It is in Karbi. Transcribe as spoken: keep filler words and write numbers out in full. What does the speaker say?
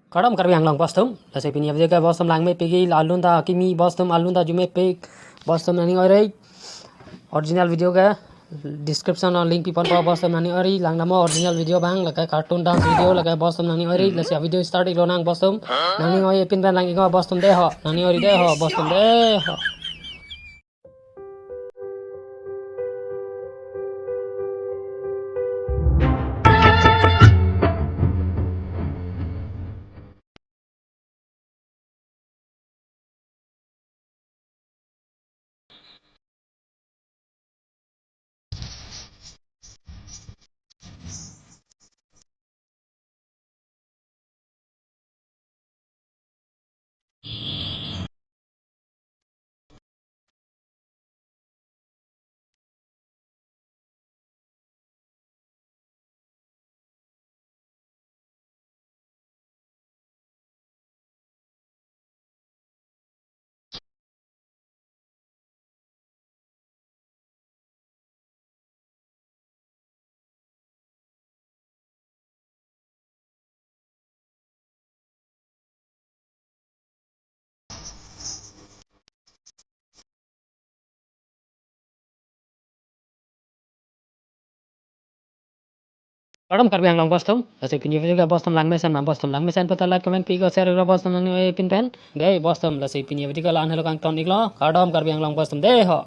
Kardom Karbi Anglong bostum, lasi pini video ke bostum langmepik, alun ta kimi bostum, alun ta arjumepik, bostum nangning oi ri. Original video ke description along link piponpo bostum nangning oi ri, lang namo original video abang, lake cartoon dance video, lake bostum nangning oi ri, lasi video start ik lonang bostum, nangning oi pin pen lang ik bostum dei ho, nangning oi ri dei ho, bostum dei ho. Kardom Karbi Anglong bostum, lasi pini video ke bostum langmesen ma bostum langmesen pu ta like comment pi ko share ik lo bostum nangning oi pin pen. Dei bostum, lasi pini video ke la-an helo kangton ik lo, kardom Karbi Anglong bostum dei ho.